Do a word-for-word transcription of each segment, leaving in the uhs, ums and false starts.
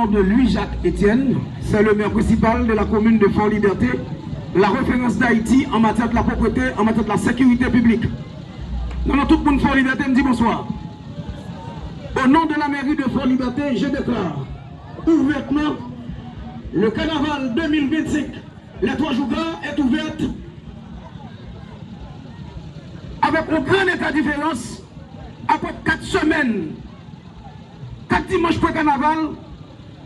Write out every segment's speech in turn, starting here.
de Louis-Jacques Etienne, c'est le maire principal de la commune de Fort-Liberté, la référence d'Haïti en matière de la propreté, en matière de la sécurité publique. Nan non tout moun Fort-Liberté, m di bonswa. Au nom de la mairie de Fort-Liberté, je déclare ouvertement le carnaval deux mille vingt-cinq, les trois jours gras est ouverte avec un grand état différence après quatre semaines, kat dimanch pre kanaval,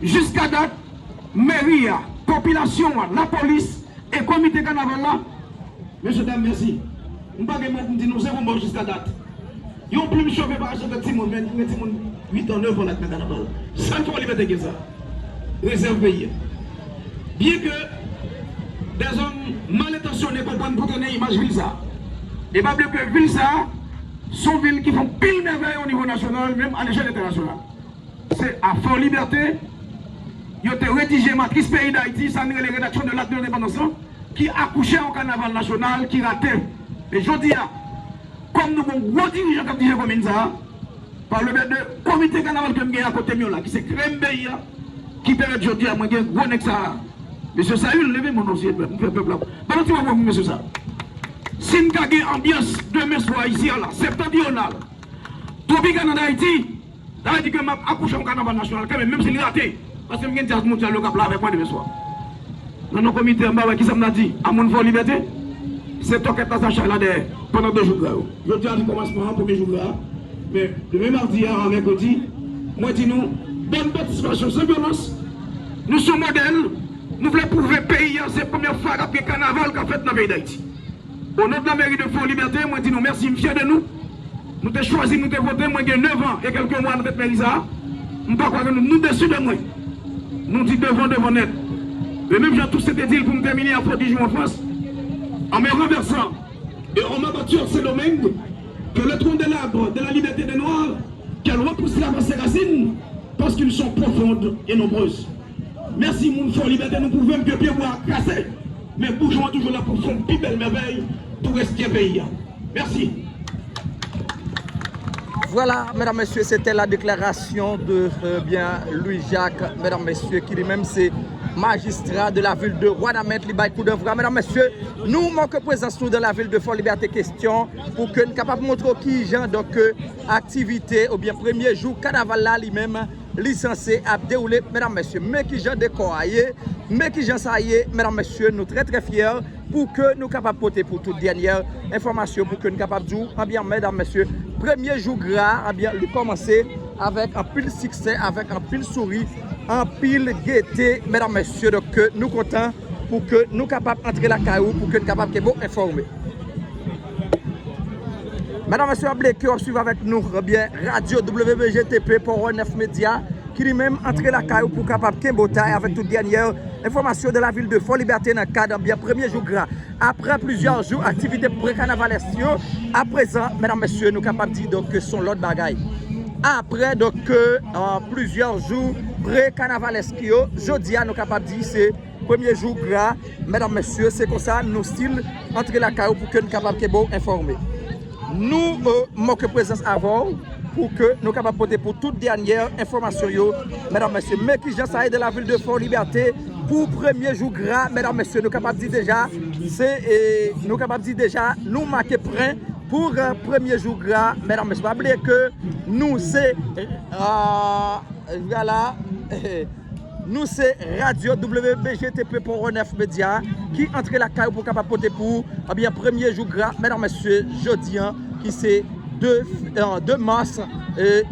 jiska dat, meri a, popilasyon an, lapolis e komite kanaval la, mesye dam, mèsi. M pa gen mo pou m di nou, se bon bò jiska dat. Yon plim cheve pa achte tèt timoun, men gen timoun uit an, nèf an la k nan kanaval. Sèl Fò Libète gen sa. Rezèv peyi a. Byen ke dè zòm mal entansyone konprann pou trennen imaj vil sa. E pa bliye ke vil sa, se yon vil ki fè anpil mèvèy o nivo nasyonal, menm a lechèl entènasyonal. Se a Fò Libète, yo te redije matris peyi Dayiti, sa n rele redaksyon de lakt de lendepandans lan, ki akouche yon kanaval nasyonal ki rate. Men jodi a, kòm nou gen yon gwo dirijan k ap dirije komin sa a, pa le byen de komite kanaval ke m gen akote m yo la, ki se krèm peyi a, ki pèmèt jodi a mwen gen gwo nèg sa a. Mesye Sayil, leve men w non, si m fè pèp la. Ban m ti bwa pou mesye sa a. Si n ka gen anbyans demen swa isi a la, Septentrional, Tropicana Dayiti, sa vle di ke m ap akouche yon kanaval nasyonal kanmenm, menm si li rate. Paske m gen dyaz mondyal yo k ap la avèk mwen demen swa. Nan non komite an, m pa wè kisa m ta di a moun Fò Libète. Se tòkèt la sa chay la dèyè pandan de jou gra yo. Jodi a se kòmansman an, premye jou gra a. Men demen madi a, an mèkredi, mwen di nou, bòn patisipasyon san vyolans. Nou se yon modèl. Nou vle pwouve peyi a se premye fwa k ap gen kanaval k ap fèt nan peyi Dayiti. O non de la meri de Fò Libète, mwen di nou mèsi, m fyè de nou. Nou te chwazi, nou te vote, mwen gen nèf an e kèlke mwa nan tèt meri sa a. M pa kwè ke nou, nou desi de mwen. Nou di devan, devan nèt. E menm jan Toussaint te di l pou m tèmine a Fort du Joux an Frans, en me renversant et en m'abattu à Saint-Domingue, que le tronc de l'arbre de la liberté des Noirs, qu'elle repoussera ses racines, parce qu'ils sont profondes et nombreuses. Mèsi moun Fò Libète, nou pwouve m ke pyebwa a kraze, men boujon an toujou la pou fè yon pi bèl mèvèy pou reste peyi a. Mèsi. Voilà, mesdames, messieurs, c'était la déclaration de euh, bien Louis Jacques, mesdames, messieurs, qui lui-même c'est magistrat de la ville de Wanament, li bay kou devwa, mesdames, messieurs, nou manke prezans nou dans la ville de Fort Liberté question pour que n kapab montre ki jan donc euh, activité ou bien premier jour carnaval là lui-même li sanse ap dewoule, medam mesye, men kijan dekò a ye, men kijan sa ye, medam mesye, nou trè trè fyè pou ke nou kapab pote pou tout dènyè enfòmasyon pou ke nou kapab di w, anbyen medam mesye, premye jou gra, anbyen li kòmanse avèk anpil siksè, avèk anpil souri, anpil gete, medam mesye, donk ke nou kontan pou ke nou kapab antre lakay ou, pou ke nou kapab kenbe w enfòme. Medam mesye, w ap bliye ke w ap swiv avèk nou, ebyen, radyo W B G T P Port Neuf Media, ki li menm antre lakay ou pou kapab kenbe w tay avèk tout dènyè enfòmasyon de la ville de Fort Liberté nan kad, ebyen, premye jou gra. Aprè plizyè jou aktivite pre-kanavalèsk yo, aprezan, medam mesye, nou kapab di donk ke se yon lòt bagay. Aprè donk ke plizyè jou pre-kanavalèsk yo, jodi a nou kapab di se premye jou gra, medam mesye, se konsa nou still antre lakay ou pou ke n kapab kenbe w enfòme. Nou manke prezans avè w pou ke nou kapab pote pou tout dènyè enfòmasyon yo, medam mesye. Men kijan sa ye de la ville de Fort Liberté pou premye jou gra, medam mesye, nou kapab di deja se nou kapab di deja nou make pwen pou premye jou gra, medam mesye. Pa bliye ke nou se Vwala, nou se radyo W B G T P Port Neuf Media ki antre lakay ou pou kapab pote pou ou, ebyen, premye jou gra, medam mesye, jodi a ki se de, de mas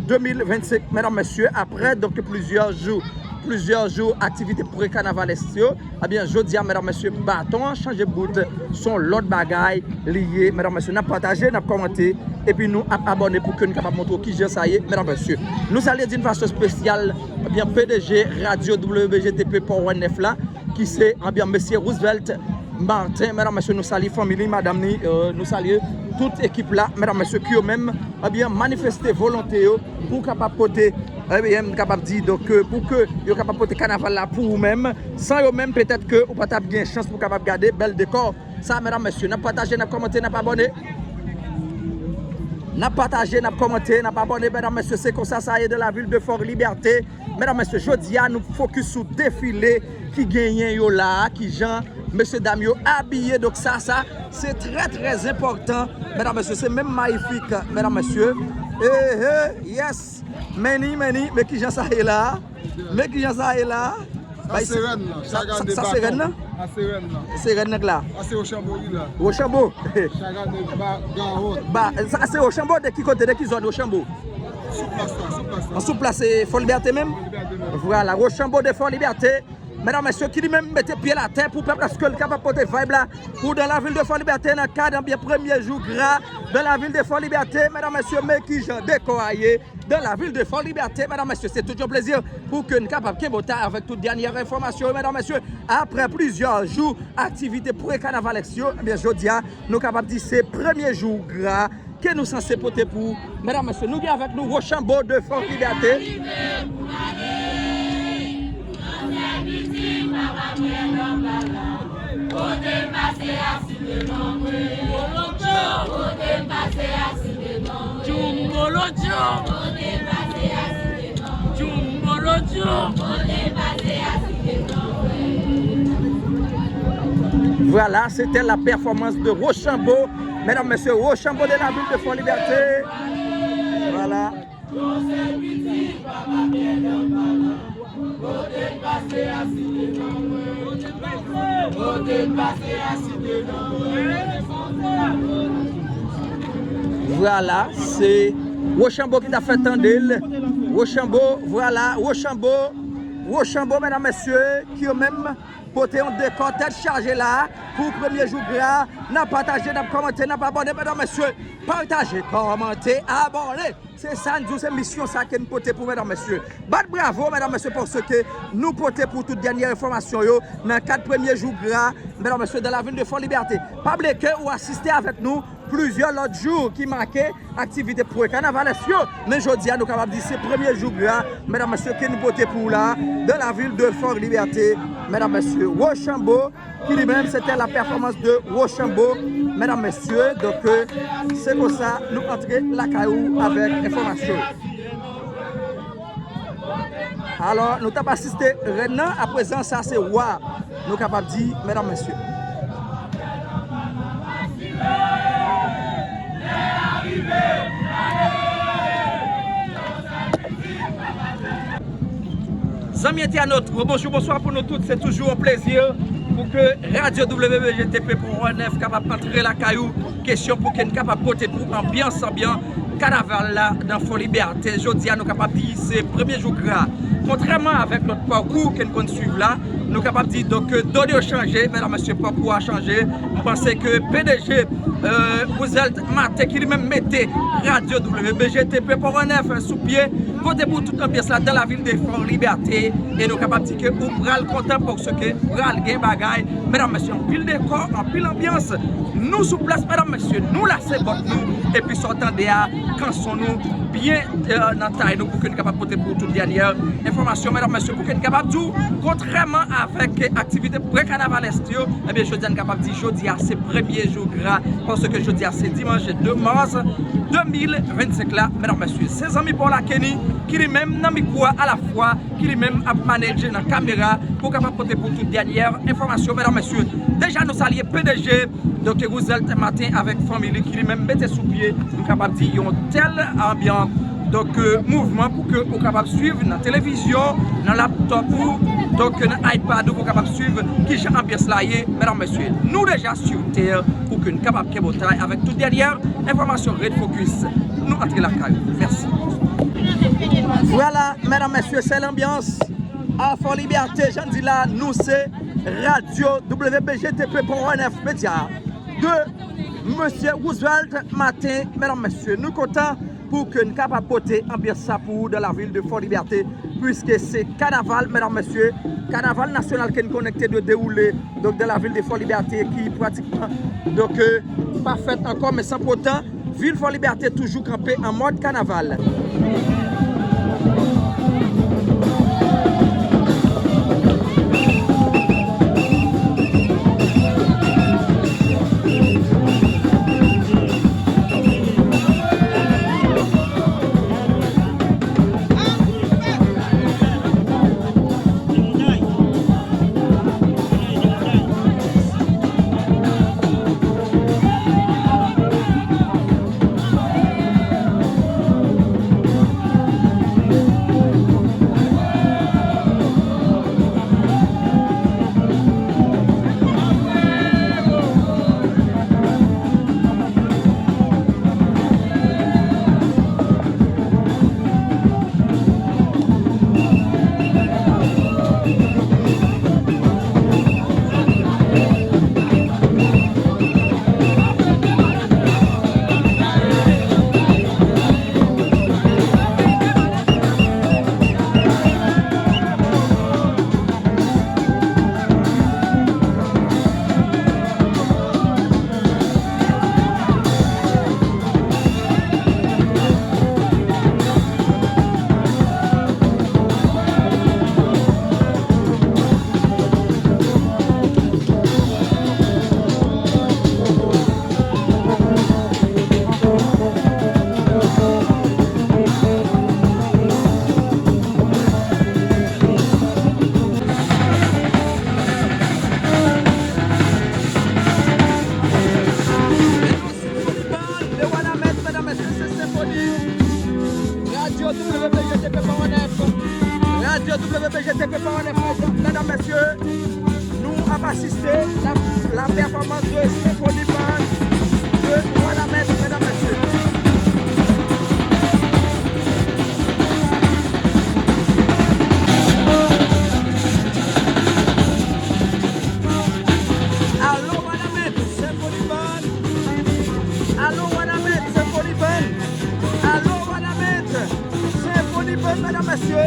de mil vennsenk, medam mesye, aprè donk plizyè jou, plizyè jou aktivite pre-kanavalèsk yo, ebyen, jodi a, medam mesye, baton an chanje bout, se yon lòt bagay li ye, medam mesye. N ap pataje, n ap kòmante, epi nou ap abòne pou ke n kapab montre w kijan sa ye, medam mesye. Nou salye d'une façon spéciale, ebyen, P D G radyo W B G T P Port Neuf la, ki se, ebyen, mesye Roosevelt Martin, medam mesye, nou salye fanmi li, madanm li, nou salye tout ekip la, medam mesye, ki yo menm, ebyen, manifeste volonte yo pou kapab pote, ebyen, m kapab di, donk, pou ke yo kapab pote kanaval la pou ou menm. San yo menm, petèt ke ou pa t ap gen chans pou kapab gade bèl dekò sa, medam mesye. N ap pataje, n ap kòmante, n ap abòne. N ap pataje, n ap kòmante, n ap abòne, medam, mesye, se konsa sa ye dans la ville de Fort Liberté. Medam, mesye, jodi a, nou fokis sou defile ki genyen yo la a, ki jan mesye dam yo abiye. Donk, sa, sa, se trè, trè enpòtan, medam, mesye, se menm mayifik, medam, mesye. Ehe, yes. Meni, meni, men ki jan sa ye la a? Men ki jan sa ye la a? Sa se rèn nan. Sa, sa, sa se rèn nan? Sa se rèn nan. Se rèn nan k la. Sa se Wochanbo ki la. Wochanbo. Chak ane ba gawòt. Ba, sa se Wochanbo de ki kote, de ki zòn Wochanbo? Sou plas la, sou plas la. An sou plas, se Fò Libète menm? Fò Libète menm. Vwala, Wochanbo de Fò Libète. Medam, mesye, ki li menm mete pye l atè pou pèp la, paske l kapab pote vibe la pou dans la ville de Fort Liberté, nan kad anbyan premye jou gra dans la ville de Fort Liberté. Medam, mesye, men ki jan dekò a ye dans la ville de Fort Liberté. Medam, mesye, se tout yon plezi pou ke n kapab kenbe w ta avèk tout dènyè enfòmasyon yo, medam, mesye. Apre plizyè jou aktivite pre-kanavalès yo, ebyen, jodi a, nou kapab di se premye jou gra ke nou sanse pote pou ou. Medam, mesye, nou gen avèk nou Wochanbo de Fort Liberté. Voilà, c'était la performance de Rochambeau. Mesdames, messieurs, Rochambeau de la ville de Fort-Liberté. Voilà. Vwala, se Wochanbo ki ta fè tande l. Wochanbo, vwala, Wochanbo. Wochanbo, medam, mesye, ki yo menm pote yon dekò tèt chaje la pou premye jou gra. N ap pataje, n ap kòmante, n ap abòne, medam, mesye. Pataje, kòmante, abòne. Se sa n di w, se misyon sa ke n pote pou medam, mesye. Bat bravo, medam, mesye, paske nou pote pou tout dènyè enfòmasyon yo nan kad premye jou gra, medam, mesye, dans la ville de Fort-Liberté. Pa bliye ke ou asiste avèk nou plizyè lòt jou ki make aktivite pre-kanavalès yo. Men jodi a, nou kapab di se premye jou gra, medam, mesye, ke nou pote pou ou la, dans la ville de Fort-Liberté, medam, mesye. Rochambeau, ki li menm, c'était la performance de Rochambeau, medam, mesye. Donk, euh, se konsa nou antre lakay ou avèk enfòmasyon. Alò, nou t ap asiste rèn nan, aprezan, sa se wa, nou kapab di, medam, mesye. Zanmi entènot, bonjou, bonswa pou nou tout. Se toujou yon plezi pou ke Radio W B G T P Port Neuf kapab antre lakay ou. Kesyon pou ke n kapab pote pou anbyans, anbyans kanaval la nan Fort-Liberté. Jodi a, nou kapab di se premye jou gra. Kontrèman avèk lòt pakou ke n konn swiv la, nou kapab di, donk, done yo chanje, medam, mesye, pakou a chanje. M panse ke P D G, euh, Roosevelt Martin, ki li menm mete Radio W B G T P Port Neuf sou pye, pote pou tout anbyans la dans la ville de Fort-Liberté. E nou kapab di ke ou pral kontan paske pral gen bagay. Medam, mesye, anpil dekò, anpil anbyans. Nou sou plas, medam, mesye, nou lase bòt nou. Epi sa w tande a, kanson nou byen, euh, nan tay nou pou ke n kapab pote pou tout dènyè enfòmasyon, medam, mesye, pou ke n kapab di w, kontrèman avèk aktivite pre-kanavalès yo, ebyen, jodi a, n kapab di jodi a se premye jou gra, paske jodi a se dimanch de mas de mil vennsenk la, medam, mesye. Se zanmi pa w la, Kenny, ki li menm nan mikwo a alafwa, ki li menm ap manedje nan kamera pou kapab pote pou tout dènyè enfòmasyon, medam, mesye. Deja, nou salye P D G, Doktè Roosevelt Martin avèk fanmi li ki li menm mete sou pye, m kapab di, yon tèl anbyan, donk, euh, mouvman pou ke ou kapab swiv nan televizyon, nan laptop ou, donk, nan iPad ou, pou kapab swiv kijan anbyans la ye, medam, mesye. Nou deja sou tè pou ke n kapab kenbe w tay avèk tout dènyè enfòmasyon. Red Focus, nou antre lakay ou. Mèsi. Vwala, medam, mesye, se lanbyans a Fort-Liberté, jan n di la, nou se Radio W B G T P Port Neuf Média de Mesye Roosevelt Martin, medam, mesye. Nou kontan pou ke n kapab pote anbyans sa pou ou dans la ville de Fort-Liberté, puiske se kanaval, medam, mesye, kanaval nasyonal ke n konekte dwe dewoule, donk, dans la ville de Fort-Liberté, ki pratikman, donk, euh, pa fèt ankò, men san pou otan, vil Fort-Liberté toujou kanpe an mòd kanaval. Pepawonèf, medam, mesye, nou ap asiste la, la pèfòmans de Senfoni Bann de Wanament, medam, mesye. Alo, Wanament, Senfoni Bann. Alo, Wanament, Senfoni Bann. Alo, Wanament, Senfoni Bann, medam, mesye.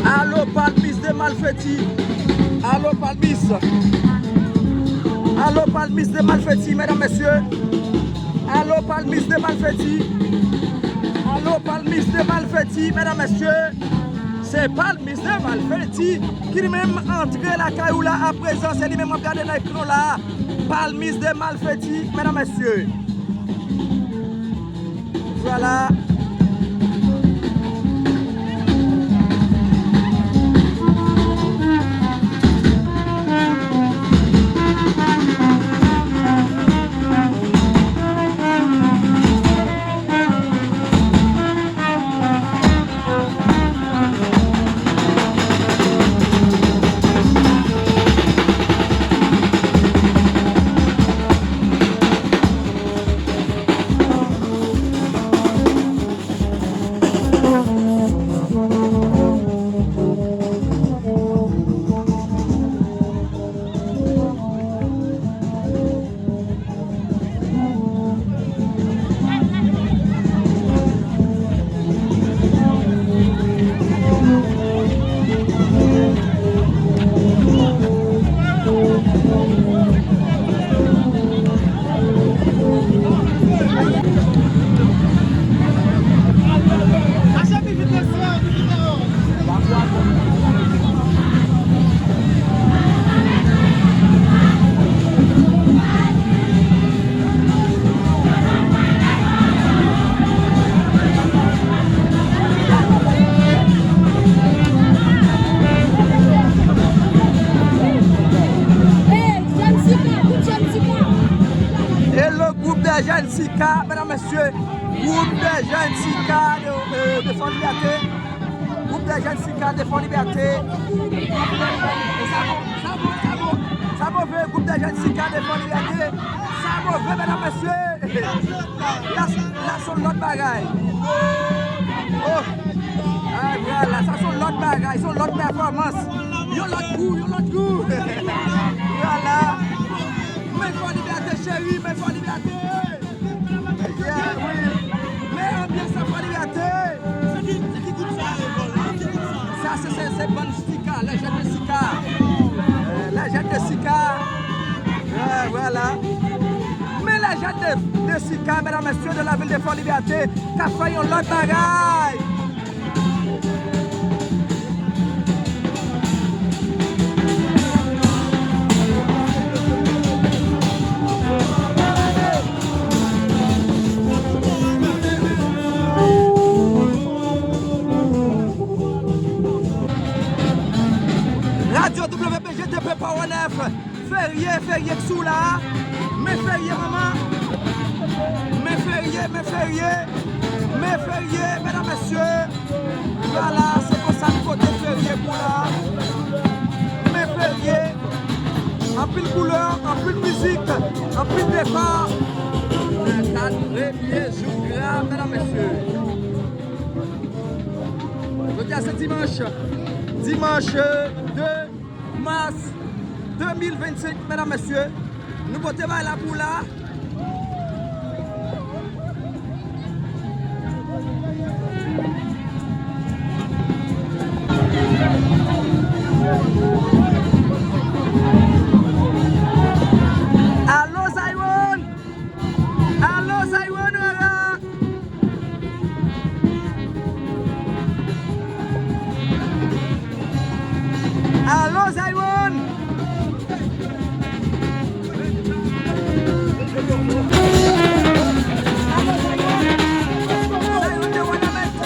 Alo, palmis de malfeti. Alo, palmis. Alo, palmis de malfeti, medam, mesye. Alo, palmis de malfeti. Alo, palmis de malfeti, medam, mesye. Se palmis de malfeti ki li menm antre lakay ou la aprezan. Se li menm w ap gade nan ekran la. Palmis de malfeti, medam, mesye. Vwala. Hello, gwoup de jèn Sika, medam, mesye, gwoup de jèn Sika de, de, de Fò Libète. Gwoup de jèn Sika de Fò Libète. Sa bon, sa bon, sa bon, sa move, gwoup de jèn Sika de Fò Libète. Sa move, medam, mesye. La, la se yon lòt bagay. Oh. Ay, vwala, sa se yon lòt bagay, se yon lòt pèfòmans. Yon lòt gou, yon lòt gou. Vwala. Men Fò Libète, cheri, men Fò Libète. Yeah, wi. Men anbyans la, Fò Libète. Se ki, se ki gwoup sa yo, Paul? Ki gwoup sa? Sa se, se, se bann Sika, les jeunes de Sika. Euh, les jeunes de Sika. Euh, vwala. Men les jeunes de, de Sika, medam, mesye, de la ville de Fort Liberté, k ap fè yon lòt bagay. Radyo W P G T P Power nèf. Ferye, Ferye k sou la. Men Ferye, manman. Men Ferye, men Ferye. Men Ferye, medam, mesye. Vwala, se konsa n pote Ferye pou la. Men Ferye. Anpil koulè, anpil mizik, anpil depa. Nan kad premye jou gra, medam, mesye. Jodi a se dimanch. Dimanch de mas de mil vennsenk, medam, mesye. Nou pote bay la pou la. Alo, Zayon! Alo, Zayon, Rara! Alo, Zayon! Alo, Zayon! Zayon de Wanament!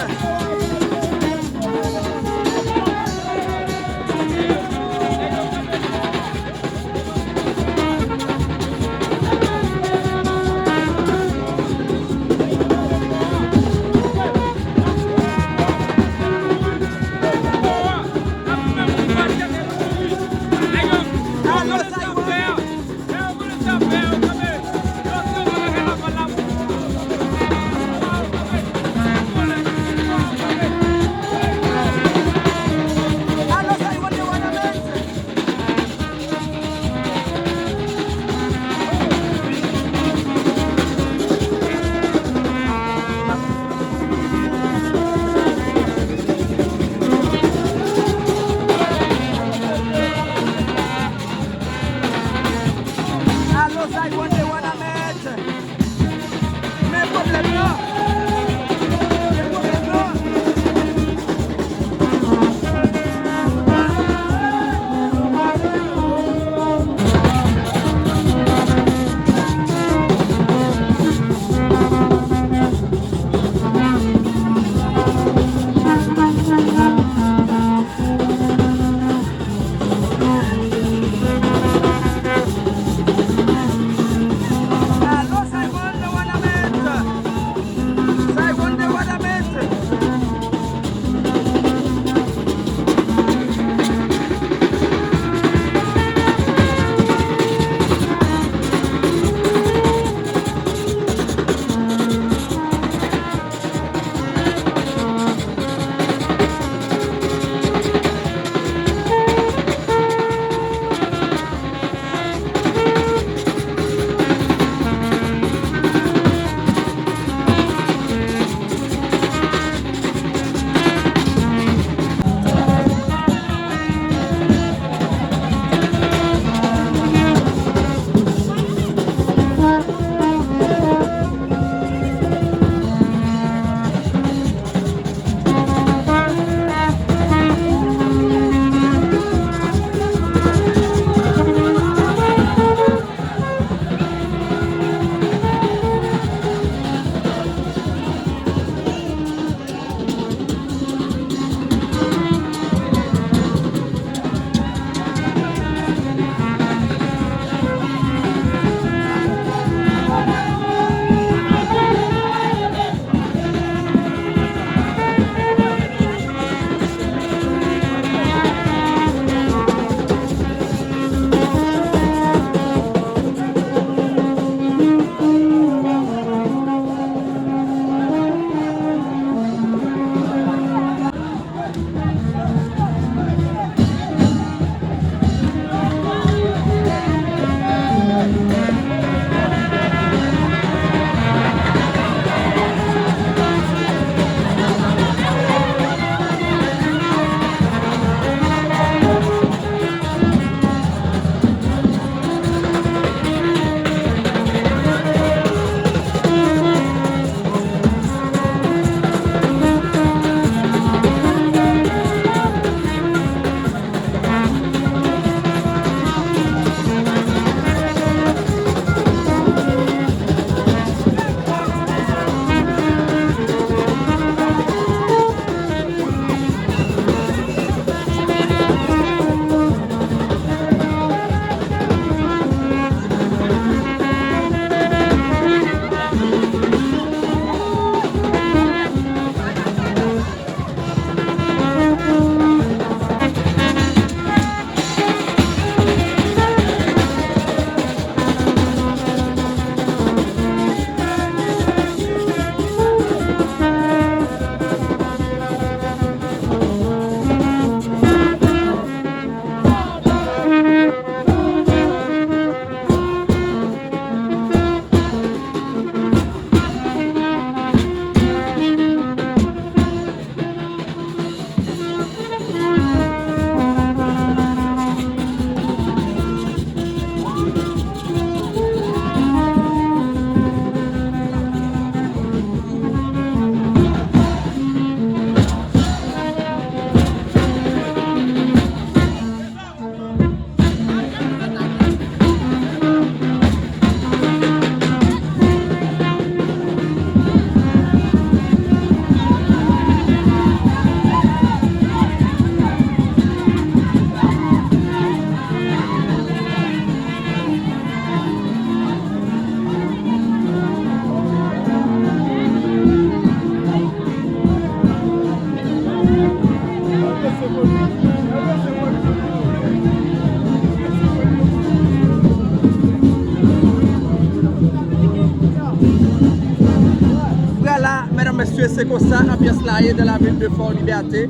Vwala, medam, mesye, se konsa anbyans la ye dans la ville de Fort Liberté.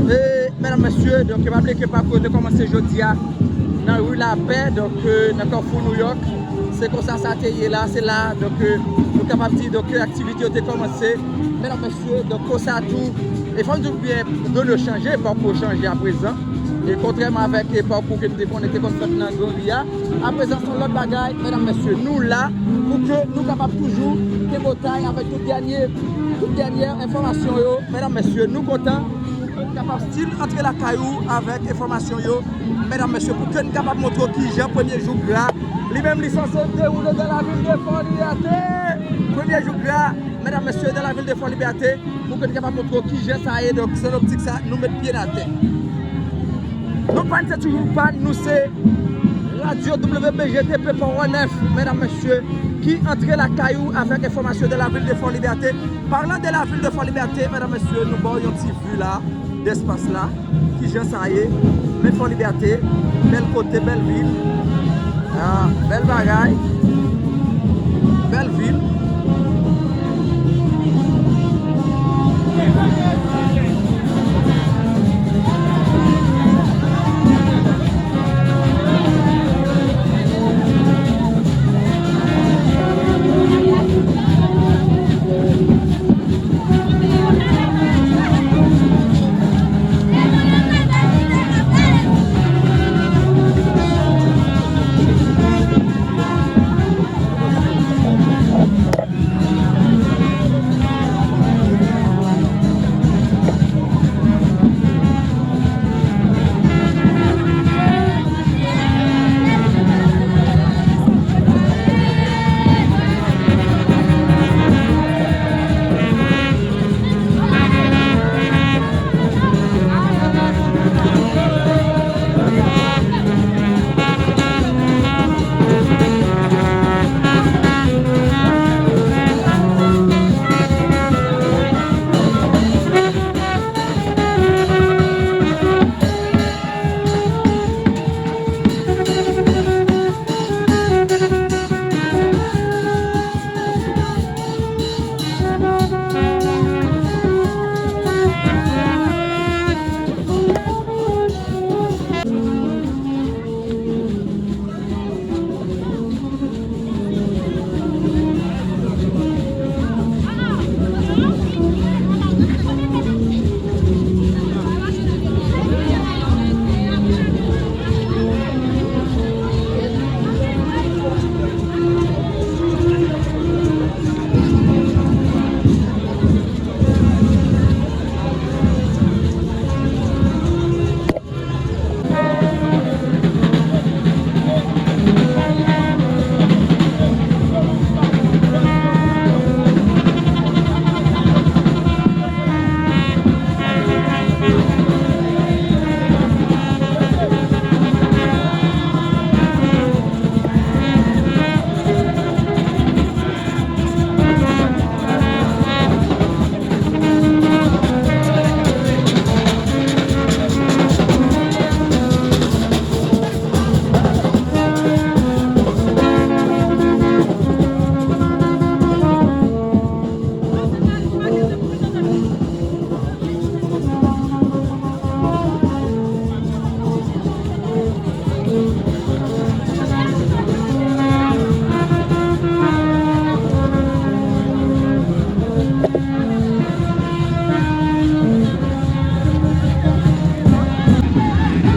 E, medam, mesye, donk, pa bliye ke pakou yo te kòmanse jodi a nan ri Lapè, donk, e, nan Kafou Nouyòk. Se konsa sa te ye la, se la, donk, e, nou kapab di, donk, e, aktivite yo te kòmanse. Medam, mesye, donk, konsa tou, e fò m di w byen, done yo chanje, pakou yo chanje aprezan. E kontrèman avèk, e, pakou ke nou te konnen te konn fèt nan Gran Ri a, aprezan se yon lòt bagay, medam, mesye, nou la pou ke nou kapab toujou kenbe w tay avèk tout dènye, tout dènyè enfòmasyon yo. Medam, mesye, nou kontan pou ke n kapab still antre lakay ou avèk enfòmasyon yo. Medam, mesye, pou ke n kapab montre w kijan premye jou gra li menm li sanse dewoule dans la ville de Fort Liberté. Premye jou gra, medam, mesye, dans la ville de Fort Liberté, pou ke n kapab montre w kijan sa ye. Donk, se nan optik sa nou met pye n atè. Nou pa n se toujou pa n, nou se Radio W B G T P Port Nèf, medam, mesye, ki antre lakay ou avèk enfòmasyon dans la ville de Fort Liberté. Parlant de la ville de Fort Liberté, medam, mesye, nou ba w yon ti vi la, de espas la, kijan sa ye. Men Fort Liberté, bèl kote, bèl vil. Ah, bèl bagay. Bèl vil.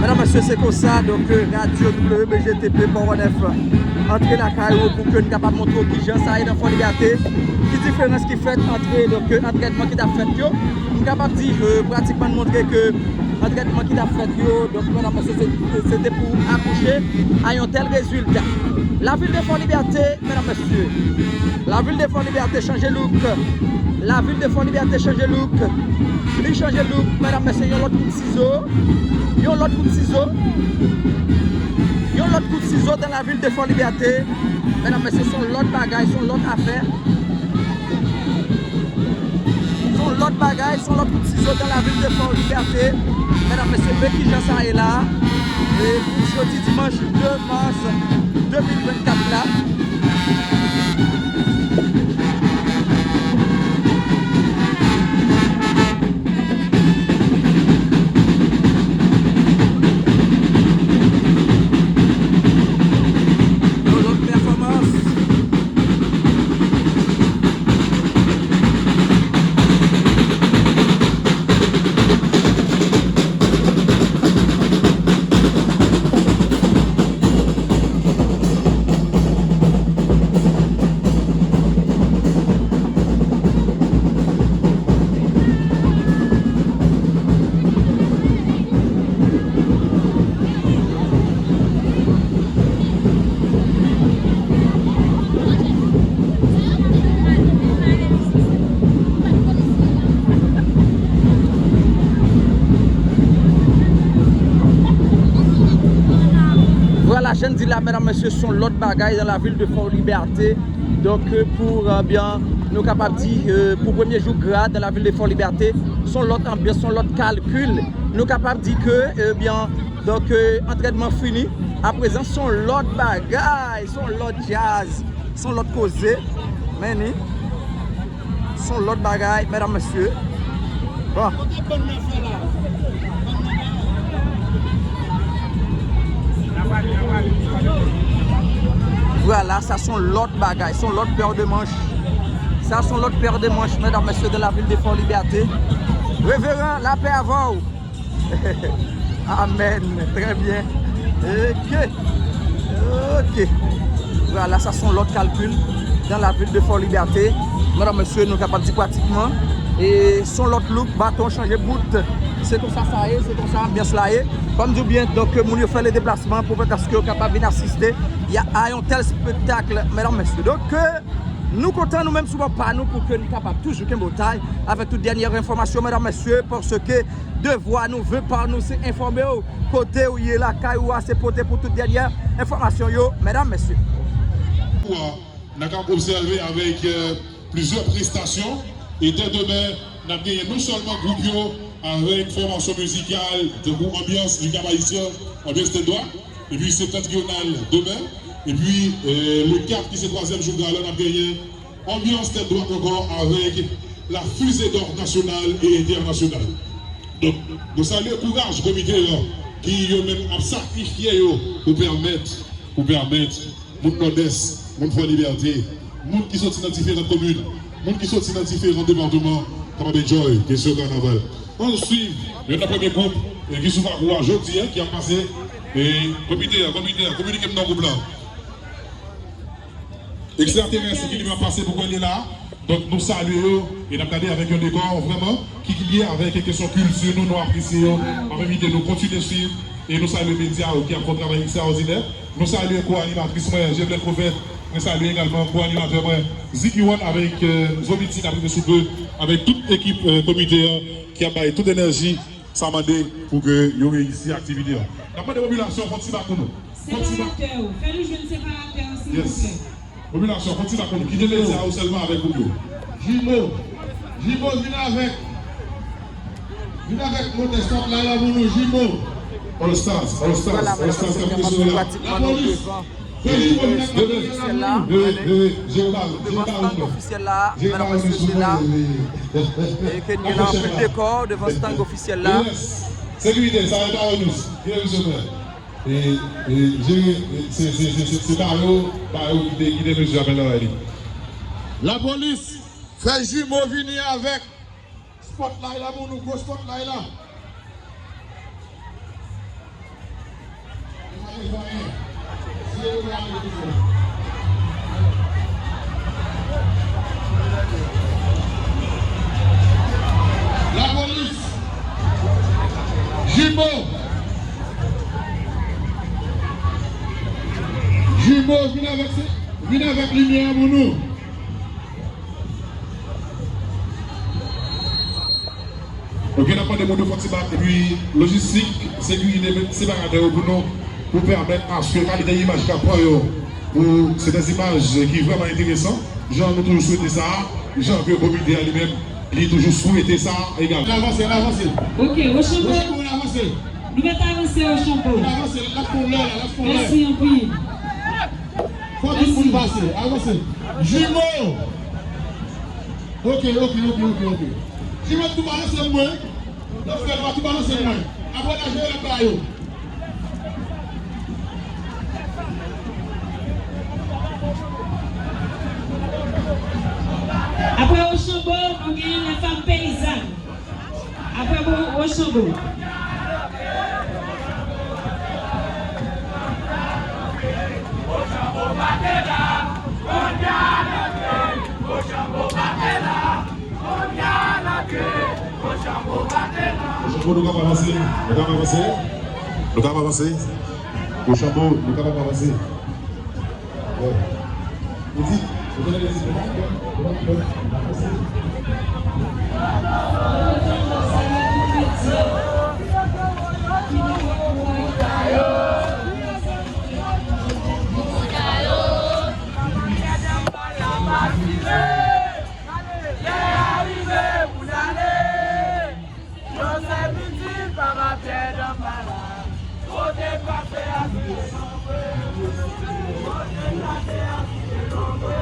Medam, mesye, se konsa, donk, Radio W B G T P Port Nèf antre lakay ou pou ke n kapab montre w kijan sa ye nan Fort Liberté, ki diferans ki fèt antre, donk, antrènman ki t ap fèt yo. M kapab di, euh, pratikman n montre ke antrènman ki t ap fèt yo, donk, medam, mesye, se, se te pou akouche a yon tèl rezilta. Lavil de Fort Liberté, medam, mesye, lavil de Fort Liberté chanje look. Lavil de Fort Liberté chanje look. Li chanje look, medam, mesye, yon lòt kout sizo. Yon lòt kout sizo. Yon lòt kout sizo dans la ville de Fort Liberté. Medam, mesye, se yon lòt bagay, se yon lòt afè. Se yon Lòt bagay, se yon lòt kout sizo dans la ville de Fort Liberté. Medam, mesye, men kijan sa ye la. E pou jodi dimanch de mas de mil vennkat la. Yon lòt pèfòmans. Vwala, jan n di la, medam, mesye, se yon lòt bagay dans la ville de Fort Liberté. Donk, euh, pou, euh, byen, nou kapab di, euh, pou premye jou gra dans la ville de Fort Liberté, se yon lòt anbyans, se yon lòt kalkil. Nou kapab di ke, euh, byen, donk, euh, antrènman fini. Aprezan, se yon lòt bagay, se yon lòt djaz, se yon lòt koze. Men ni, se yon lòt bagay, medam, mesye. Bon. Vwala, sa se yon lòt bagay, se yon lòt pè de manch. Sa se yon lòt pè de manch, medam, mesye, dans la ville de Fort Liberté. Reveran, lapè avè w. Amèn. Trè byen. Ok. Ok. Vwala, sa se yon lòt kalkil dans la ville de Fort Liberté. Medam, mesye, nou kapab di pratikman. E se yon lòt look, baton chanje bout. Se konsa sa ye, se konsa anbyans la ye. Kòm di w byen, donk, moun yo fè le deplasman pou fè aske yo kapab vin asiste a yon tèl spektak, medam, mesye. Donk, nou kontan nou menm sou bò pa nou pou ke nou kapab toujou kenbe w tay avèk tout dènyè enfòmasyon, medam, mesye, paske devwa nou, vè pa nou, se enfòme w kote w ye, lakay ou a, se pote pou tout dènyè enfòmasyon yo, medam, mesye. N a ka obsève avèk, euh, plizyè prestasyon, e dè demen, n ap genyen non sèlman gwoup yo avèk fòmasyon mizikal, tankou Ambiance du Cap-Haïtien, Ambiance Tèt Dwat, epi Septentrional demen, epi, euh, le kat ki se twazyèm jou gala, n ap genyen Ambiance Tèt Dwat ankò avèk la Fusée d'Or nasyonal e entènasyonal. Donk, nou salye kouraj komite an ki yo menm ap sakrifye yo pou pèmèt, pou pèmèt moun Nòdès, moun Fò Libète, moun ki soti nan diferan komin, moun ki soti nan diferan depatman kapab enjoy kesyon kanaval. Ann swiv youn nan premye gwoup, e, ki sou pakou a jodi a, ki ap pase, e, komite an, komite an, kominike m non gwoup lan. Ekstraterès ki li menm ap pase pou kwen li la. Donk, nou salye yo e n ap gade avèk yon dekò vrèman ki, ki lye avèk kesyon kilti nou, nou apresye yo. M ap envite nou kontinye swiv e nou salye medya yo ki ap fè yon travay ekstraòdinè. Nou salye ko-animatris mwen, Jeblèt Pwofèt. Mwen salye egalman ko-animatè mwen, Ziggy One avèk, euh, Zobiti k ap rive sou de, avèk tout ekip, euh, komite an ki ap bay tout enèji sa mande pou ke yo reyisi aktivite an. N ap mande popilasyon fè yon ti bak pou nou. Fè yon ti bak. Separatè yo. Fè nou jwenn separatè yo, silvouplè. Yes. Popilasyon, fè yon ti bak pou nou. Kite medya yo sèlman avèk gwoup yo. Jimo. Jimo, vin avèk. Vin avèk motè spotlight la pou nou, Jimo. All Stars, All Stars, All Stars, k ap kesyon la. Lapolis. Fè Jimo vin ak materyèl la pou nou. Devan stand ofisyèl la, medam, mesye, se la ke n gen la anpil dekò devan stand ofisyèl la. Sekirite, sa e pa yo tous. Ki e misye frè? E, e, jere, e, se, se, se, se, se pa yo, pa yo ki te, ki te mezire apèl travay li. Lapolis, fè Jimo vini avèk spotlight la pou nou, gwo spotlight la. Lapolis! Jimo! Jimo, vin avèk se, vin avèk limyè an pou nou. Ok, n ap mande moun yo fè yon ti bak, epi lojistik, sekirite, separatè yo pou nou, pou pèmèt aske kalite imaj k ap pran yo, pou se de imaj ki vrèman enteresan, jan nou toujou swete sa, jan ke komite a li menm Li toujou swete sa egal. N avanse, n avanse. Ok, Ochanbo. Ochanbo, n avanse. Nou mèt avanse, Ochanbo. N avanse, n ap fè lè la, n ap fè lè. Mèsi anpil. Fò tout moun pase, avanse. Jimo. Ok, ok, ok, ok, ok. Jimo, tou balanse mwen. Dòk fè lwa, tou balanse mwen. Apre n a jere lòt bagay yo. Apre Ochanbo, nou gen lè fanm peyizàn. Apre bo-, Ochanbo. Ochanbo, nou ka pa avanse, nou ka pa avanse, nou ka pa avanse. Ochanbo, nou ka pa avanse. Bon. Ou di, ou konnen lè se bon, bon, bon, bon, avanse. Yo se bitil papa Pyè Danbala. Kote pase a se lonbre. Kote pase a se lonbre.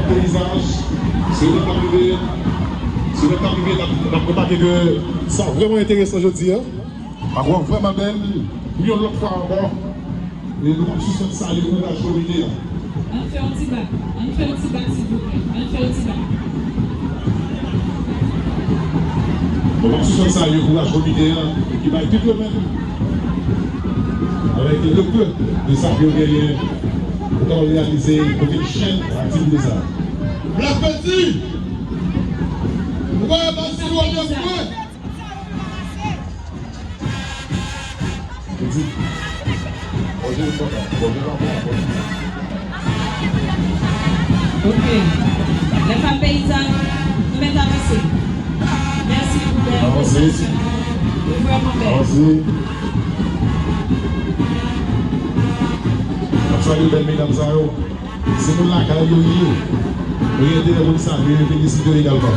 Peyizaj, se lè k ap rive, se lè k ap rive, n ap, n ap remake ke sa vrèman enteresan jodi a. Pawòl vrèman bèl. Pou yon lòt fwa ankò, e nou ap sispann salye kouraj komite a. Ann fè yon ti bak. Ann fè yon ti bak, silvouplè. Ann fè yon ti bak. Nou ap sispann salye kouraj komite a, ki bay tout yo menm. Avèk le peu de sa ke yo genyen pou ta reyalize kote chèn aktivite sa. Black Panther! Ou pa pase lwen de mwen! Ok. Lè fanm peyizàn, nou mèt avanse. Mèsi pou bèl prestasyon. Ou vrèman bèl. Avanse. N ap salye bèl medam sa yo. Se moun lakay yo ye. Nou gen enterè pou n salye yo, felisite yo egalman.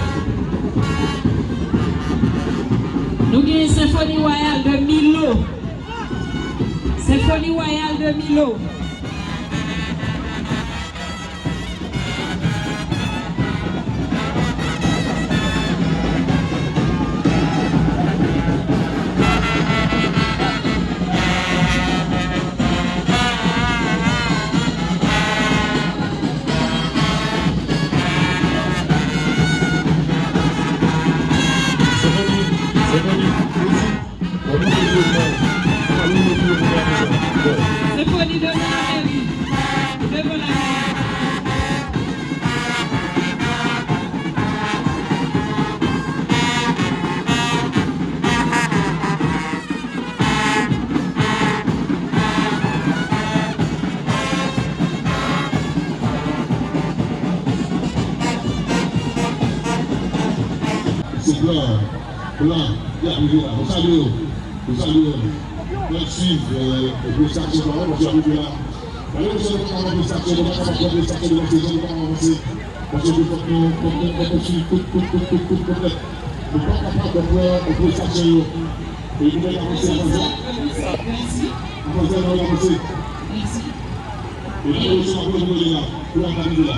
Nou gen Senfoni Wayal de Milo. Senfoni Wayal de Milo. Senfoni devan lameri. Devan lameri. Se plan, plan, y ap rive la. Nou salye yo. Nou salye yo. Y ap swiv, euh, prestasyon pa yo, paske y ap rive la. Gade mesye, nou pa kapab prestasyon, nou pa kapab pran prestasyon devan sezon, nou pa kapab avanse. Paske nou fòk nou, fòk nou, fòk nou swiv tout, tout, tout, tout, tout, tout nèt. Nou pa kapab pran prestasyon yo. E nou mèt avanse konsa. Avanse, nou avanse. E nou avanse, nou avanse la. Pou la kapite la.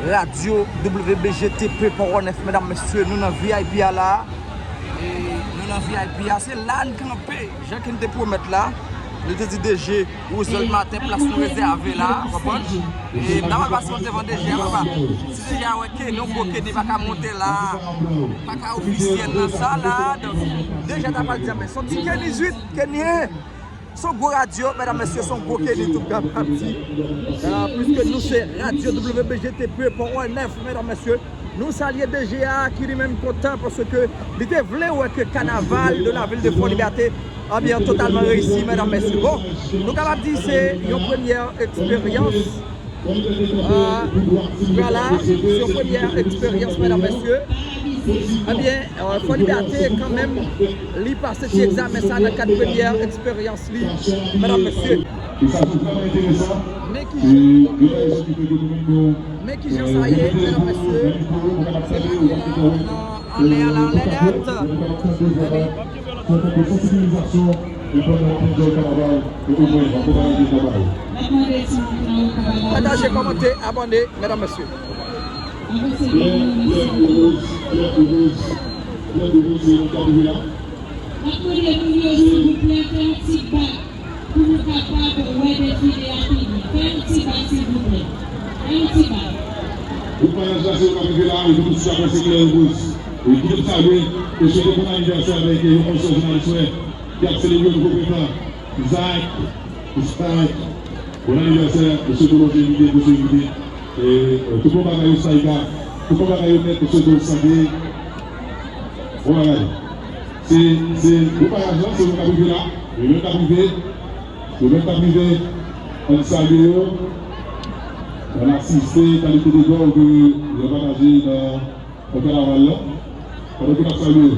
Radyo W B G T P Pawòl nèf, medam, mesye, nou nan V I P a la. E nou nan V I P a, se la n kanpe. Jan ke n te pwomèt la, Nou te di D J Roosevelt Martin, plas nou rezève la, w konprann? E n ap al pase devan D J a, papa. Si D J a wè Kenny, yon gwo Kenny pa ka monte la, pa ka ofisye nan sa la, donk, D J a ta pral di, men se yon ti Kenny zwit, Kenny, se yon gwo radyo, medam, mesye, se yon gwo Kenny tou, k ap, k ap di. Ah, puiske nou se radyo W B G T P Pòwònèf, medam, mesye. Nou salye D J a ki li menm kontan paske li te vle wè ke kanaval de la ville de Fort Liberté, ebyen, totalman reyisi, medam, mesye. Bon, nou kapab di se yon premyè eksperyans. Ah, vwala, se yon premyè eksperyans, medam, mesye. Ebyen, ah, Fort Liberté, kanmenm, li pase ti egzamen sa nan kad premyè eksperyans li, medam, mesye. E sa se vrèman enteresan. Men ki jan, men ki jan sa ye, medam, mesye. Se pa gen la, nan, anlè a la, anlè nèt. Epi, pataje, kòmante, abòne, medam, mesye. N ap mande moun yo, silvouplè, fè yon ti bak pou nou kapab wè defile a pi byen. Fè yon ti bak, silvouplè. Fè yon ti bak. Gwoup Vwayaj la, se yo k ap rive la, e nou tout sa pase klè e wouz. E ki tout salye, e swete bon anivèsè avèk yon konsè jounalis mwen ki ap selebre nouvo prentan. Zak, Zak, bon anivèsè, mesye Dolonje Mide, mesye Mide. E, e, tout bon bagay yo, Sayga, tout bon bagay yo nèt, mesye Dol Sande. Bon bagay. Se, se, bon bagay la, se yo k ap rive la. Yo menm k ap rive. Yo menm k ap rive. Ann salye yo. Ann asiste kalite de don ke yo pataje nan nan kanaval la, pandan ke n ap salye yo.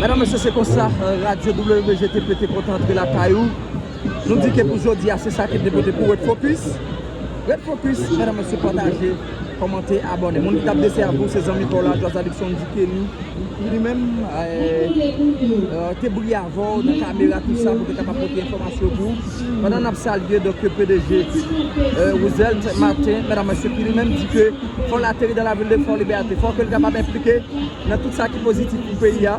Medam, mesye, se konsa, euh, radyo W B G T P te kontan antre lakay ou. Nou di ke pou jodi a, se sa ki te pote pou Red Focus. Red Focus, medam, mesye, pataje, kòmante, abòne. Moun ki t ap desèvi w, se zanmi pa w la, Joas Adikson Dikeni, ki li menm, eh, eh, te briye avè w nan kamera, tou sa, pou te kapab pote enfòmasyon pou ou. Pandan n ap salye, donk, P D G, eh, Roosevelt Martin, medam, mesye, ki li menm di ke fò l ateri dans la ville de Fort Liberté, fò ke l kapab enplike nan tout sa ki pozitif pou peyi a.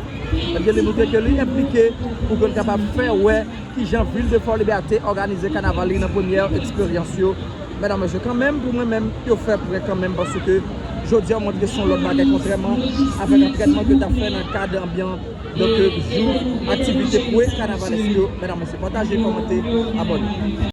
Ebyen, li montre ke li enplike pou ke l kapab fè wè kijan vil de Fort Liberté òganize kanaval li nan premyè eksperyans yo. Medam, mesye, kanmenm, pou mwen menm, yo fè pwen kanmenm, paske jodi a, w montre se yon lòt bagay, kontrèman avèk antrènman ke yo t ap fè nan kad anbyans, donk, jou aktivite pre kanavalèsk yo. Medam, mesye, pataje, kòmante, abòne.